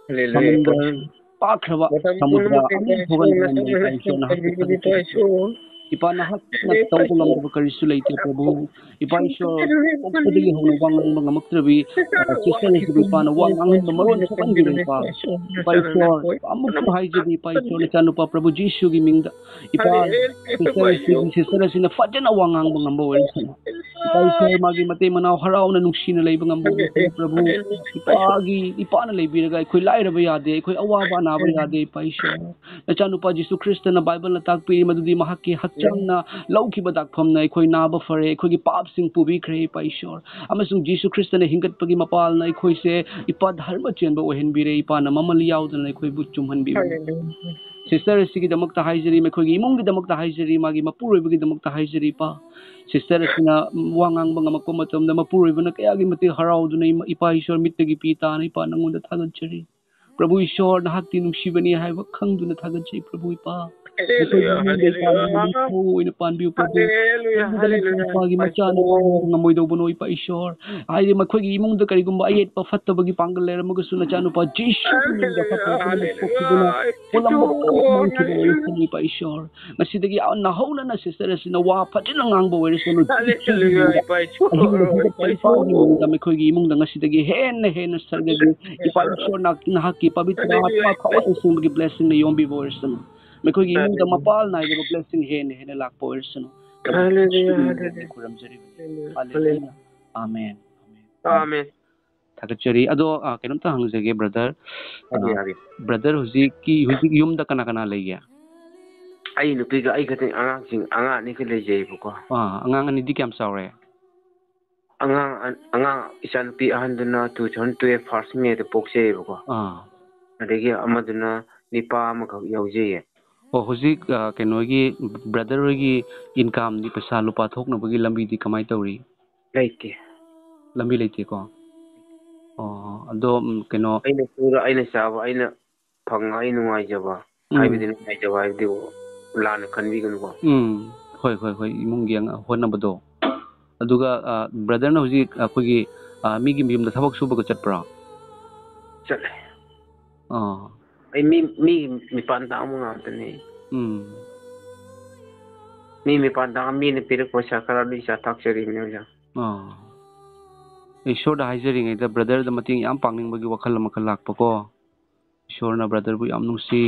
ꯍꯥꯂꯦꯂꯨꯌꯥ, ꯏꯄꯥ ꯁꯃꯨꯗ꯭ꯔ ꯏꯁꯣꯔ꯫ ꯄꯥꯛꯈ꯭ꯔꯕ ꯃꯇꯝ ꯁꯃꯨꯗ꯭ꯔ ꯄꯨꯝꯅꯃꯛꯇ ꯑꯃꯨꯛ ꯏꯄꯥ ꯊꯣꯛꯍꯟꯕ ꯏꯁꯣꯔ, ꯉꯝꯕ ꯏꯄꯥ ꯏꯁꯣꯔ, ꯅꯍꯥꯛꯄꯨ ꯏꯄꯥ ꯏꯁꯣꯔ꯫ ꯊꯥꯒꯠꯆꯔꯤ꯫ ꯏꯄꯥ ꯅꯍꯥꯛꯅ ꯍꯥꯂꯦꯂꯨꯌꯥ, ꯏꯄꯥ ꯇꯧꯕ ꯏꯁꯣꯔ꯫ ꯉꯝꯗꯕ ꯀꯔꯤꯁꯨ ꯂꯩꯇꯦ ꯄ꯭ꯔꯚꯨ꯫ ꯏꯄꯥ ꯏꯁꯣꯔ, ꯄꯣꯛꯄꯗꯒꯤ ꯍꯧꯅ ꯋꯥ ꯉꯥꯡꯕ ꯉꯝꯃꯛꯇ꯭ꯔꯕꯤ, ꯑ, sister ꯑꯁꯤꯕꯨ ꯏꯄꯥꯅ ꯋꯥ ꯉꯥꯡꯍꯟꯕ ꯃꯔꯣꯟ ꯊꯣꯛꯍꯟꯕꯤꯔꯦ ꯏꯄꯥ꯫ ꯏꯄꯥ ꯏꯁꯣꯔ, ꯑꯃꯨꯛꯁꯨ ꯍꯥꯏꯖꯔꯤ ꯏꯄꯥ ꯏꯁꯣꯔ, ꯅꯆꯥꯅꯨꯄꯥ ꯄ꯭ꯔꯚꯨ ꯖꯤꯁꯨꯒꯤ ꯃꯤꯡꯗ꯫ ꯏꯄꯥ, sister ꯑꯁꯤꯒꯤ, sister ꯑꯁꯤꯅ ꯐꯖꯅ ꯋꯥ ꯉꯥꯡꯕ ꯉꯝꯕ ꯑꯣꯏꯔꯁꯅꯨ꯫ ꯏꯄꯥ ꯏꯁꯣꯔ, ꯃꯥꯒꯤ ꯃꯇꯩ ꯃꯅꯥꯎ ꯍꯔꯥꯎꯅ ꯅꯨꯡꯁꯤꯅ ꯂꯩꯕ ꯉꯝꯕ ꯑꯣꯏꯔꯁꯅꯨ ꯄ꯭ꯔꯚꯨ꯫ ꯏꯄꯥꯒꯤ, ꯏꯄꯥꯅ ꯂꯩꯕꯤꯔꯒ ꯑꯩꯈꯣꯏ ꯂꯥꯏꯔꯕ ꯌꯥꯗꯦ, ꯑꯩꯈꯣꯏ ꯑꯋꯥꯕ ꯑꯅꯥꯕ ꯌꯥꯗꯦ ꯏꯄꯥ ꯏꯁꯣꯔ꯫ ꯅꯆꯥꯅꯨꯄꯥ ꯖꯤꯁꯨ ꯈ꯭ꯔꯤꯁꯇꯅ ꯕꯥꯏꯕꯜꯅ ꯇꯥꯛꯄꯤꯔꯤ ꯃꯗꯨꯗꯤ ꯃꯍꯥꯛꯀꯤ ꯍꯛꯆꯥꯡꯅ ꯂꯧꯈꯤꯕ ꯗꯥꯛꯐꯝꯅ ꯑꯩꯈꯣꯏ ꯅꯥꯕ ꯐꯔꯦ, ꯑꯩꯈꯣꯏꯒꯤ ꯄꯥꯞꯁꯤꯡ ꯄꯨꯕꯤꯈ꯭ꯔꯦ ꯏꯄꯥ ꯏꯁꯣꯔ꯫ ꯑꯃꯁꯨꯡ ꯖꯤꯁꯨ ꯈ꯭ꯔꯤꯁꯇꯅ ꯍꯤꯡꯒꯠꯄꯒꯤ ꯃꯄꯥꯜꯅ ꯑꯩꯈꯣꯏꯁꯦ ꯏꯄꯥ ꯙꯔꯃ ꯆꯦꯟꯕ ꯑꯣꯏꯍꯟꯕꯤꯔꯦ, ꯏꯄꯥꯅ ꯃꯃꯜ ꯌꯥꯎꯗꯅ ꯑꯩꯈꯣꯏꯕꯨ ꯆꯨꯝꯍꯟꯕꯤꯔꯦ꯫ ꯍꯥꯂꯦꯂꯨꯌꯥ꯫ Sister ꯑꯁꯤꯒꯤꯗꯃꯛꯇ ꯍꯥꯏꯖꯔꯤ, ꯃꯈꯣꯏꯒꯤ ꯏꯃꯨꯡꯒꯤꯗꯃꯛꯇ ꯍꯥꯏꯖꯔꯤ, ꯃꯥꯒꯤ ꯃꯄꯨꯔꯣꯏꯕꯒꯤꯗꯃꯛꯇ ꯍꯥꯏꯖꯔꯤ ꯏꯄꯥ꯫ Sister ꯑꯁꯤꯅ ꯋꯥ ꯉꯥꯡꯕ ꯉꯝꯃꯛꯄ ꯃꯇꯝꯗ ꯃꯄꯨꯔꯣꯏꯕꯅ ꯀꯌꯥꯒꯤ ꯃꯇꯤꯛ ꯍꯔꯥꯎꯗꯨꯅ ꯏꯃꯥ-, ꯏꯄꯥ ꯏꯁꯣꯔ ꯃꯤꯠꯇꯒꯤ ꯄꯤ ꯇꯥꯅ ꯏꯄꯥ ꯅꯪꯉꯣꯟꯗ ꯊꯥꯒꯠꯆꯔꯤ꯫ ꯄ꯭ꯔꯚꯨ ꯏꯁꯣꯔ, ꯅꯍꯥꯛꯇꯤ ꯅꯨꯡꯁꯤꯕꯅꯤ ꯍꯥꯏꯕ ꯈꯪꯗꯨꯅ ꯊꯥꯒꯠꯆꯩ, ꯄ꯭ꯔꯚꯨ ꯏꯄꯥ꯫ ꯃꯈꯣꯏꯒꯤ ꯏꯃꯨꯡꯗ ꯏꯄꯥ ꯅꯪꯅ ꯅꯤꯡꯊꯧ ꯑꯣꯏꯅ ꯄꯥꯟꯕꯤꯌꯨ, ꯄ꯭ꯔꯚꯨ꯫ ꯏꯃꯨꯡꯗ ꯅꯆꯥꯅꯨꯄꯥꯒꯤ ꯃꯆꯥꯅꯨꯄꯥ ꯉꯝꯃꯣꯏꯗꯧꯕꯅꯣ, ꯏꯄꯥ ꯏꯁꯣꯔ꯫ ꯍꯥꯏꯗꯤ, ꯃꯈꯣꯏꯒꯤ ꯏꯃꯨꯡꯗ ꯀꯔꯤꯒꯨꯝꯕ ꯑꯌꯦꯠꯄ ꯐꯠꯇꯕꯒꯤ ꯄꯥꯡꯒꯜ ꯂꯩꯔꯝꯃꯒꯁꯨ, ꯅꯆꯥꯅꯨꯄꯥ ꯖꯤꯁꯨꯒꯤ ꯃꯤꯡꯗ ꯐꯠꯇꯕ ꯄꯨꯝꯅꯃꯛ ꯊꯣꯛꯈꯤꯗꯨꯅ ꯄꯨꯝꯅꯃꯛ ꯃꯥꯡꯈꯤꯕ ꯑꯣꯏꯔꯁꯅꯨ, ꯏꯄꯥ ꯏꯁꯣꯔ꯫ ꯉꯁꯤꯗꯒꯤ ꯅꯧꯍꯧꯅꯅ ꯁꯤꯁꯇꯔ ꯑꯁꯤꯅ ꯋꯥ ꯐꯖꯅ ꯉꯥꯡꯕ ꯑꯣꯏꯔꯁꯅꯨ꯫ ꯍꯜꯂꯦꯂꯨꯌꯥ, ꯏꯄꯥ ꯏꯁꯣꯔ, ꯑꯍꯤꯡꯗ ꯍꯧꯒꯠꯄ ꯏꯄꯥ ꯏꯁꯣꯔ꯫ ꯏꯄꯥꯒꯤ ꯃꯪꯗ ꯃꯈꯣꯏꯒꯤ ꯏꯃꯨꯡꯗ ꯉꯁꯤꯗꯒꯤ ꯍꯦꯟꯅ ꯍꯦꯟꯅ ꯁꯔꯒꯒꯤ ꯏꯄꯥ ꯏꯁꯣꯔ, ꯅꯍꯥꯛ-, ꯅꯍꯥꯛꯀꯤ ꯄꯕꯤꯇ꯭ꯔ ꯍꯜꯂꯦꯂꯨꯌꯥ, ꯑꯥꯠꯃ ꯏꯄꯥ ꯊꯋꯥꯏ ꯏꯁꯣꯔ꯫ ꯑꯁꯦꯡꯕꯒꯤ blessingꯅ ꯌꯣꯝꯕꯤꯕ ꯑꯣꯏꯔꯁꯅꯨ꯫ ꯃꯈꯣꯏꯒꯤ ꯏꯃꯨꯡꯗ ꯍꯜꯂꯦꯂꯨꯌꯥ꯫ ꯃꯄꯥꯜ ꯅꯥꯏꯗꯕ blessing ꯍꯦꯟꯅ ꯍꯦꯟꯅ ꯂꯥꯛꯄ ꯑꯣꯏꯔꯁꯅꯨ꯫ ꯍꯜꯂꯦꯂꯨꯌꯥ, ꯌꯦꯁꯨꯒꯤ ꯃꯤꯡꯗ ꯍꯜꯂꯦꯂꯨꯌꯥ꯫ ꯈꯨꯔꯨꯝꯖꯔꯤꯕꯅꯤ꯫ ꯍꯜꯂꯦꯂꯨꯌꯥ꯫ ꯍꯜꯂꯦꯂꯨꯌꯥ꯫ ꯑꯥꯃꯦꯟ꯫ ꯑꯥꯃꯦꯟ꯫ ꯊꯥꯒꯠꯆꯔꯤ꯫ ꯑꯗꯣ, ꯑ, ꯀꯩꯅꯣꯝꯇ ꯍꯪꯖꯒꯦ, ꯕ꯭ꯔꯗꯔ꯫ ꯍꯥꯏꯕꯤꯌꯨ, ꯑ, ꯍꯥꯏꯕꯤꯌꯨ꯫ ꯕ꯭ꯔꯗꯔ, ꯍꯧꯖꯤꯛꯀꯤ, ꯍꯧꯖꯤꯛ ꯌꯨꯝꯗ ꯀꯅꯥ ꯀꯅꯥ ꯂꯩꯒꯦ? ꯑꯩ ꯅꯨꯄꯤꯒ ꯑꯩ ꯈꯛꯇꯪ, ꯑꯉꯥꯡꯁꯤꯡ, ꯑꯉꯥꯡ ꯑꯅꯤꯈꯛ ꯂꯩꯖꯩꯑꯕꯀꯣ꯫ ꯑꯥ, ꯑꯉꯥꯡ ꯑꯅꯤꯗꯤ ꯀꯌꯥꯝ ꯆꯥꯎꯔꯦ? ꯑꯉꯥꯡ ꯑ-, ꯑꯉꯥꯡ ꯏꯆꯥꯅꯨꯄꯤ ꯑꯍꯟꯗꯨꯅ two thousand twelve first Mayꯗ ꯄꯣꯛꯆꯩꯌꯦꯕꯀꯣ꯫ ꯑꯥ꯫ ꯑꯗꯒꯤ ꯑꯃꯗꯨꯅ ꯅꯤꯄꯥ ꯑꯃꯈꯛ ꯌꯥꯎꯖꯩꯌꯦ꯫ ꯑꯣ, ꯍꯧꯖꯤꯛ, ꯑ, ꯀꯩꯅꯣꯒꯤ, ꯕ꯭ꯔꯗꯔ ꯍꯣꯏꯒꯤ incomeꯗꯤ, ꯄꯩꯁꯥ ꯂꯨꯄꯥ ꯊꯣꯛꯅꯕꯒꯤ ꯂꯝꯕꯤꯗꯤ ꯀꯃꯥꯏꯅ ꯇꯧꯔꯤ? ꯂꯩꯇꯦ꯫ ꯂꯝꯕꯤ ꯂꯩꯇꯦꯀꯣ? ꯑꯣ, ꯑꯗꯣ, ꯎꯝ, ꯀꯩꯅꯣ, ꯑꯩꯅ ꯁꯨꯔ, ꯑꯩꯅ ꯆꯥꯕ, ꯑꯩꯅ ꯐꯪꯉ, ꯑꯩ ꯅꯨꯡꯉꯥꯏꯖꯕ꯫ ꯎꯝ꯫ ꯍꯥꯏꯕꯗꯤ ꯅꯨꯡꯉꯥꯏꯖꯕ ꯍꯥꯏꯕꯗꯤ ꯂꯥꯟꯅ ꯈꯟꯕꯤꯒꯅꯨꯀꯣ꯫ ꯎꯝ꯫ ꯍꯣꯏ, ꯍꯣꯏ, ꯍꯣꯏ, ꯏꯃꯨꯡꯒꯤ ꯑꯉꯥꯡ ꯍꯣꯠꯅꯕꯗꯣ꯫ ꯑꯗꯨꯒ, ꯑ, ꯕ꯭ꯔꯗꯔꯅ ꯍꯧꯖꯤꯛ ꯑꯩꯈꯣꯏꯒꯤ, ꯑ, ꯃꯤꯒꯤ ꯃꯌꯨꯝꯗ ꯊꯕꯛ ꯁꯨꯕꯒ ꯆꯠꯄ꯭ꯔꯣ? ꯆꯠꯂꯦ꯫ ꯑꯥ꯫ ꯑꯩ ꯃꯤ, ꯃꯤ ꯃꯤꯄꯥꯟ ꯇꯥꯡꯕ ꯉꯥꯛꯇꯅꯤ꯫ ꯎꯝ꯫ ꯃꯤ ꯃꯤꯄꯥꯟ ꯇꯥꯡꯕ, ꯃꯤꯅ ꯄꯤꯔꯛꯄ ꯄꯩꯁꯥ ꯈꯔ ꯑꯗꯨꯝ ꯏꯆꯥ ꯊꯥꯛꯆꯔꯤꯕꯅꯤ ꯑꯣꯖꯥ꯫ ꯑꯥ꯫ ꯏꯁꯣꯔꯗ ꯍꯥꯏꯖꯔꯤꯉꯩꯗ ꯕ꯭ꯔꯗꯔꯗ ꯃꯇꯦꯡ ꯌꯥꯝ ꯄꯥꯡꯅꯤꯡꯕꯒꯤ ꯋꯥꯈꯜ ꯑꯃꯈꯛ ꯂꯥꯛꯄꯀꯣ꯫ ꯏꯁꯣꯔꯅ ꯕ꯭ꯔꯗꯔꯕꯨ ꯌꯥꯝ ꯅꯨꯡꯁꯤ꯫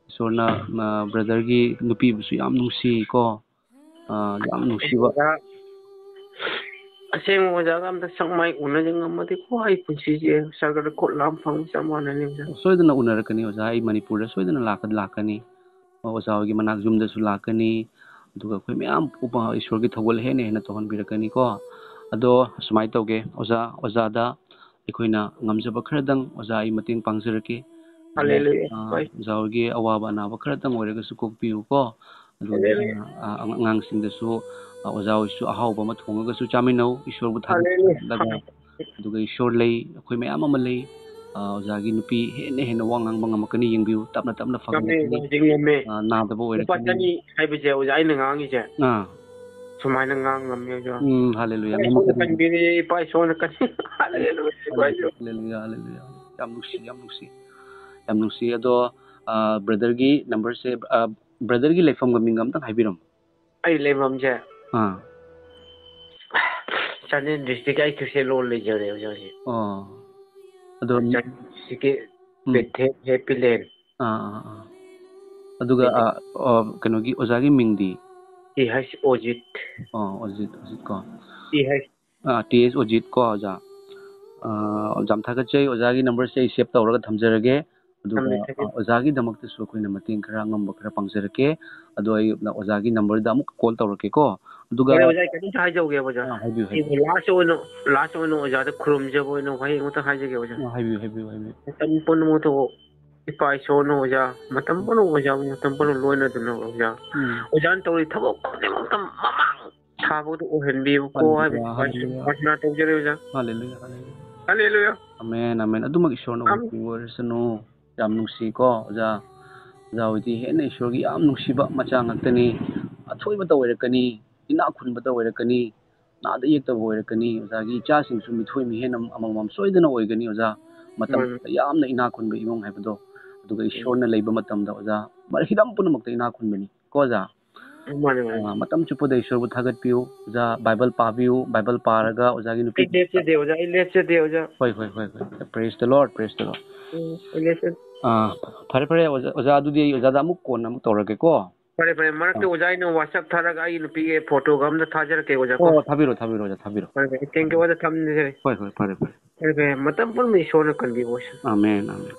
ꯏꯁꯣꯔꯅ, ꯑ, ꯕ꯭ꯔꯗꯔꯒꯤ ꯅꯨꯄꯤꯕꯨꯁꯨ ꯌꯥꯝ ꯅꯨꯡꯁꯤ ꯀꯣ꯫ ꯑ, ꯌꯥꯝ ꯅꯨꯡꯁꯤꯕ꯫ ꯑꯣꯖꯥ, ꯑꯁꯦꯡꯕ ꯑꯣꯖꯥꯒ ꯑꯝꯇ ꯁꯛ ꯃꯥꯏ ꯎꯅꯖ ꯉꯝꯃꯗꯤꯀꯣ, ꯑꯩ ꯄꯨꯟꯁꯤꯁꯦ ꯁꯔꯒꯗ ꯈꯣꯠ ꯂꯥꯝ ꯐꯪ ꯆꯞ ꯃꯥꯟꯅꯅꯤ ꯑꯣꯖꯥ꯫ ꯁꯣꯏꯗꯅ ꯎꯅꯔꯛꯀꯅꯤ ꯑꯣꯖꯥ, ꯑꯩ ꯃꯅꯤꯄꯨꯔꯗ ꯁꯣꯏꯗꯅ ꯂꯥꯛꯀ-, ꯂꯥꯛꯀꯅꯤ꯫ ꯑꯣꯖꯥ ꯍꯣꯏꯒꯤ ꯃꯅꯥꯛ ꯌꯨꯝꯗꯁꯨ ꯂꯥꯛꯀꯅꯤ꯫ ꯑꯗꯨꯒ ꯑꯩꯈꯣꯏ ꯃꯌꯥꯝ ꯎꯄꯥ-, ꯏꯁꯣꯔꯒꯤ ꯊꯧꯒꯜ ꯍꯦꯟꯅ ꯍꯦꯟꯅ ꯇꯧꯍꯟꯕꯤꯔꯛꯀꯅꯤꯀꯣ꯫ ꯑꯗꯣ ꯁꯨꯃꯥꯏꯅ ꯇꯧꯒꯦ, ꯑꯣꯖꯥ, ꯑꯣꯖꯥꯗ ꯑꯩꯈꯣꯏꯅ ꯉꯝꯖꯕ ꯈꯔꯗꯪ ꯑꯣꯖꯥ ꯑꯩ ꯃꯇꯦꯡ ꯄꯥꯡꯖꯔꯛꯀꯦ꯫ ꯍꯜꯂꯦꯂꯨꯌꯥ꯫ ꯑꯥ, ꯍꯣꯏ꯫ ꯑꯣꯖꯥ ꯍꯣꯏꯒꯤ ꯑꯋꯥꯕ ꯑꯅꯥꯕ ꯈꯔꯇꯪ ꯑꯣꯏꯔꯒꯁꯨ ꯀꯣꯛꯄꯤꯌꯨꯀꯣ꯫ ꯑꯗꯨꯒ, ꯍꯜꯂꯦꯂꯨꯌꯥ꯫ ꯑꯥ, ꯑꯉꯥꯡꯁꯤꯡꯗꯁꯨ, ꯑꯥ, ꯑꯣꯖꯥ ꯍꯣꯏꯁꯨ ꯑꯍꯥꯎꯕ ꯑꯃ ꯊꯣꯡꯉꯒꯁꯨ ꯆꯥꯃꯤꯟꯅꯧ, ꯏꯁꯣꯔꯕꯨ ꯍꯜꯂꯦꯂꯨꯌꯥ꯫ ꯊꯥꯒꯠꯂꯒ꯫ ꯑꯗꯨꯒ ꯏꯁꯣꯔ ꯂꯩ, ꯑꯩꯈꯣꯏ ꯃꯌꯥꯝ ꯑꯃ ꯂꯩ꯫ ꯑ, ꯑꯣꯖꯥꯒꯤ ꯅꯨꯄꯤ ꯍꯦꯟꯅ ꯍꯦꯟꯅ ꯋꯥ ꯉꯥꯡꯕ ꯉꯝꯃꯛꯀꯅꯤ꯫ ꯌꯦꯡꯕꯤꯌꯨ, ꯇꯞꯅ ꯇꯞꯅ ꯉꯝꯃꯦ, ꯐꯒꯠꯂꯛꯀꯅꯤ꯫ ꯍꯧꯖꯤꯛ ꯉꯝꯃꯦ꯫ ꯑ, ꯅꯥꯗꯕ ꯂꯨꯄꯥ ꯑꯣꯏꯔꯛꯀꯅꯤ꯫ ꯆꯅꯤ ꯍꯥꯏꯕꯁꯦ ꯑꯣꯖꯥ ꯑꯩꯅ ꯉꯥꯡꯉꯤꯁꯦ꯫ ꯑꯥ꯫ ꯁꯨꯃꯥꯏꯅ ꯉꯥꯡ ꯉꯝꯃꯦ ꯑꯣꯖꯥ꯫ ꯎꯝ, ꯍꯜꯂꯦꯂꯨꯌꯥ, ꯏꯄꯥ ꯏꯁꯣꯔꯅ ꯉꯝꯃꯛꯀꯅꯤ꯫ ꯀꯟꯕꯤꯔꯦ, ꯏꯄꯥ ꯏꯁꯣꯔꯅ ꯀꯟꯕꯤꯔꯦ꯫ ꯍꯜꯂꯦꯂꯨꯌꯥ, ꯏꯄꯥ ꯏꯁꯣꯔ꯫ ꯍꯜꯂꯦꯂꯨꯌꯥ, ꯍꯜꯂꯦꯂꯨꯌꯥ꯫ ꯌꯥꯝ ꯅꯨꯡꯁꯤ, ꯌꯥꯝ ꯅꯨꯡꯁꯤ, ꯌꯥꯝ ꯅꯨꯡꯁꯤ꯫ ꯑꯗꯣ, ꯑ, brotherꯒꯤ numberꯁꯦ, ꯑ, brotherꯒꯤ ꯂꯩꯐꯝꯒ ꯃꯤꯡꯒ ꯑꯝꯇꯪ ꯍꯥꯏꯕꯤꯔꯝꯃꯣ꯫ ꯑꯩ ꯂꯩꯐꯝꯁꯦ ꯑꯥ꯫ ꯆꯥꯟꯗꯦꯜ district, ꯑꯩ ꯊꯧꯁꯤꯜꯂꯣꯟ ꯂꯩꯖꯔꯦ ꯍꯧꯖꯤꯛ ꯍꯧꯖꯤꯛ꯫ ꯑꯣ꯫ ꯑꯗꯣ ꯆꯥꯟꯗꯦꯜ districtꯀꯤ ꯎꯝ꯫ ꯕꯦꯊꯦꯜ Happy Land꯫ ꯑꯥ, ꯑꯥ, ꯑꯥ꯫ ꯑꯗꯨꯒ, ꯁꯤꯗ꯫ ꯑꯥ, ꯑꯣ, ꯀꯩꯅꯣꯒꯤ ꯑꯣꯖꯥꯒꯤ ꯃꯤꯡꯗꯤ? T H Ojit. ꯑꯣ, ꯑꯣꯖꯤꯠ, ꯑꯣꯖꯤꯠ ꯀꯣ꯫ ꯇꯤ ꯍꯩꯆ꯫ ꯑꯥ, ꯇꯤ ꯑꯩꯆ ꯑꯣꯖꯤꯠ ꯀꯣ, ꯑꯣꯖꯥ꯫ ꯑꯥ, ꯌꯥꯝ ꯊꯥꯒꯠꯆꯩ꯫ ꯑꯣꯖꯥꯒꯤ numberꯁꯦ ꯑꯩ save ꯇꯧꯔꯒ ꯊꯝꯖꯔꯒꯦ꯫ ꯑꯗꯨꯒ, ꯊꯝꯃꯦ, ꯊꯝꯃꯦ꯫ ꯑꯥ, ꯑꯣꯖꯥꯒꯤꯗꯃꯛꯇꯁꯨ ꯑꯩꯈꯣꯏꯅ ꯃꯇꯦꯡ ꯈꯔ ꯑꯉꯝꯕ ꯈꯔ ꯄꯥꯡꯖꯔꯛꯀꯦ꯫ ꯑꯗꯣ ꯑꯩ ꯑꯣꯖꯥꯒꯤ numberꯗ ꯑꯃꯨꯛ call ꯇꯧꯔꯛꯀꯦꯀꯣ꯫ ꯑꯗꯨꯒ ꯐꯔꯦ, ꯑꯣꯖꯥ, ꯑꯩ ꯀꯩꯅꯣꯝꯇ ꯍꯥꯏꯖꯍꯧꯒꯦꯕ, ꯑꯣꯖꯥ꯫ ꯑꯥ, ꯍꯥꯏꯕꯤꯌꯨ, ꯍꯥꯏꯕꯤꯌꯨ꯫ ꯑꯩ last ꯑꯣꯏꯅ, last ꯑꯣꯏꯅ ꯑꯣꯖꯥꯗ ꯈꯨꯔꯨꯝꯖꯕ ꯑꯣꯏꯅ ꯋꯥꯍꯩ ꯑꯃꯇ ꯍꯥꯏꯖꯒꯦ, ꯑꯣꯖꯥ꯫ ꯑꯥ, ꯍꯥꯏꯕꯤꯌꯨ, ꯍꯥꯏꯕꯤꯌꯨ, ꯍꯥꯏꯕꯤꯌꯨ꯫ ꯃꯇꯝ ꯄꯨꯝꯅꯃꯛꯇ ꯏꯄꯥ ꯏꯁꯣꯔꯅ ꯑꯣꯖꯥ, ꯃꯇꯝ ꯄꯨꯝꯅꯃꯛ ꯑꯣꯖꯥꯕꯨ, ꯃꯇꯝ ꯄꯨꯝꯅꯃꯛ ꯂꯣꯏꯅꯗꯨꯅ ꯑꯣꯖꯥ꯫ ꯎꯝ꯫ ꯑꯣꯖꯥꯅ ꯇꯧꯔꯤ ꯊꯕꯛ ꯈꯨꯗꯤꯡꯃꯛꯇ ꯃꯃꯥꯡ ꯊꯥꯕꯗ ꯑꯣꯏꯍꯟꯕꯤꯌꯨꯀꯣ ꯍꯥꯏꯕ ꯍꯜꯂꯦꯂꯨꯌꯥ, ꯏꯄꯥ ꯏꯁꯣꯔ ꯍꯜꯂꯦꯂꯨꯌꯥ꯫ ꯄ꯭ꯔꯥꯊꯅꯥ ꯇꯧꯖꯔꯦ, ꯑꯣꯖꯥ꯫ Hallelujah, hallelujah. Hallelujah. Amen, amen. ꯑꯗꯨꯃꯛ ꯏꯁꯣꯔꯅ ꯑꯝ- ꯑꯣꯏꯕꯤꯔꯁꯅꯨ꯫ ꯌꯥꯝ ꯅꯨꯡꯁꯤꯀꯣ, ꯑꯣꯖꯥ꯫ ꯑꯣꯖꯥ ꯍꯣꯏꯗꯤ ꯍꯦꯟꯅ ꯏꯁꯣꯔꯒꯤ ꯌꯥꯝ ꯅꯨꯡꯁꯤꯕ ꯃꯆꯥ ꯉꯥꯛꯇꯅꯤ꯫ ꯑꯊꯣꯏꯕꯇ ꯑꯣꯏꯔꯛꯀꯅꯤ, ꯏꯅꯥꯛ ꯈꯨꯟꯕꯇ ꯑꯣꯏꯔꯛꯀꯅꯤ, ꯅꯥꯗ ꯌꯦꯛꯇꯕ ꯑꯣꯏꯔꯛꯀꯅꯤ꯫ ꯑꯣꯖꯥꯒꯤ ꯏꯆꯥꯁꯤꯡꯁꯨ ꯃꯤꯊꯣꯏ ꯃꯤꯍꯦꯟ ꯑꯃ-, ꯑꯃꯃꯝ ꯁꯣꯏꯗꯅ ꯑꯣꯏꯒꯅꯤ, ꯑꯣꯖꯥ꯫ ꯃꯇꯝ ꯃꯥꯅꯤ꯫ ꯌꯥꯝꯅ ꯏꯅꯥꯛ ꯈꯨꯟꯕ ꯏꯃꯨꯡ ꯍꯥꯏꯕꯗꯣ꯫ ꯑꯗꯨꯒ ꯎꯝ꯫ ꯏꯁꯣꯔꯅ ꯂꯩꯕ ꯃꯇꯝꯗ, ꯑꯣꯖꯥ, ꯃꯔ-, ꯍꯤꯔꯝ ꯄꯨꯝꯅꯃꯛꯇ ꯏꯅꯥꯛ ꯈꯨꯟꯕꯅꯤ ꯀꯣ, ꯑꯣꯖꯥ꯫ ꯃꯥꯅꯤ, ꯃꯥꯅꯤ꯫ ꯑ, ꯃꯇꯝ ꯆꯨꯞꯄꯗ ꯏꯁꯣꯔꯕꯨ ꯊꯥꯒꯠꯄꯤꯌꯨ, ꯑꯣꯖꯥ꯫ ꯕꯥꯏꯕꯜ ꯄꯥꯕꯤꯌꯨ, ꯕꯥꯏꯕꯜ ꯄꯥꯔꯒ ꯑꯣꯖꯥꯒꯤ ꯅꯨꯄꯤ ꯑꯩ ꯂꯦꯞꯆꯗꯦ, ꯑꯣꯖꯥ, ꯑꯩ ꯂꯦꯞꯆꯗꯦ, ꯑꯣꯖꯥ꯫ ꯍꯣꯏ, ꯍꯣꯏ, ꯍꯣꯏ, ꯍꯣꯏ꯫ Praise the Lord, praise the Lord꯫ ꯎꯝ, ꯑꯩ ꯂꯦꯞꯆꯗꯦ꯫ ꯑ, ꯐꯔꯦ, ꯐꯔꯦ, ꯑꯣꯖꯥ, ꯑꯣꯖꯥ, ꯑꯗꯨꯗꯤ ꯑꯩ ꯑꯣꯖꯥꯗ ꯑꯃꯨꯛ ꯀꯣꯟꯅ ꯑꯃꯨꯛ ꯇꯧꯔꯒꯦꯀꯣ꯫ ꯐꯔꯦ, ꯐꯔꯦ, ꯃꯔꯛꯇ ꯑ꯫ ꯑꯣꯖꯥ ꯑꯩꯅ WhatsApp ꯊꯥꯔꯒ ꯑꯩꯒꯤ ꯅꯨꯄꯤꯒꯤ photoꯒ ꯑꯝꯇ ꯊꯥꯖꯔꯛꯀꯦ, ꯑꯣꯖꯥ, ꯀꯣ꯫ ꯑꯣ, ꯊꯥꯕꯤꯔꯣ, ꯊꯥꯕꯤꯔꯣ, ꯑꯣꯖꯥ, ꯊꯥꯕꯤꯔꯣ꯫ ꯐꯔꯦ, ꯐꯔꯦ, thank you, ꯑꯣꯖꯥ, ꯊꯝꯖꯔꯦ꯫ ꯍꯣꯏ, ꯍꯣꯏ, ꯐꯔꯦ, ꯐꯔꯦ꯫ ꯐꯔꯦ, ꯐꯔꯦ, ꯃꯇꯝ ꯄꯨꯝꯅꯃꯛ ꯏꯁꯣꯔꯅ ꯀꯟꯕꯤꯌꯨ, ꯑꯣꯖꯥ꯫ Amen, amen.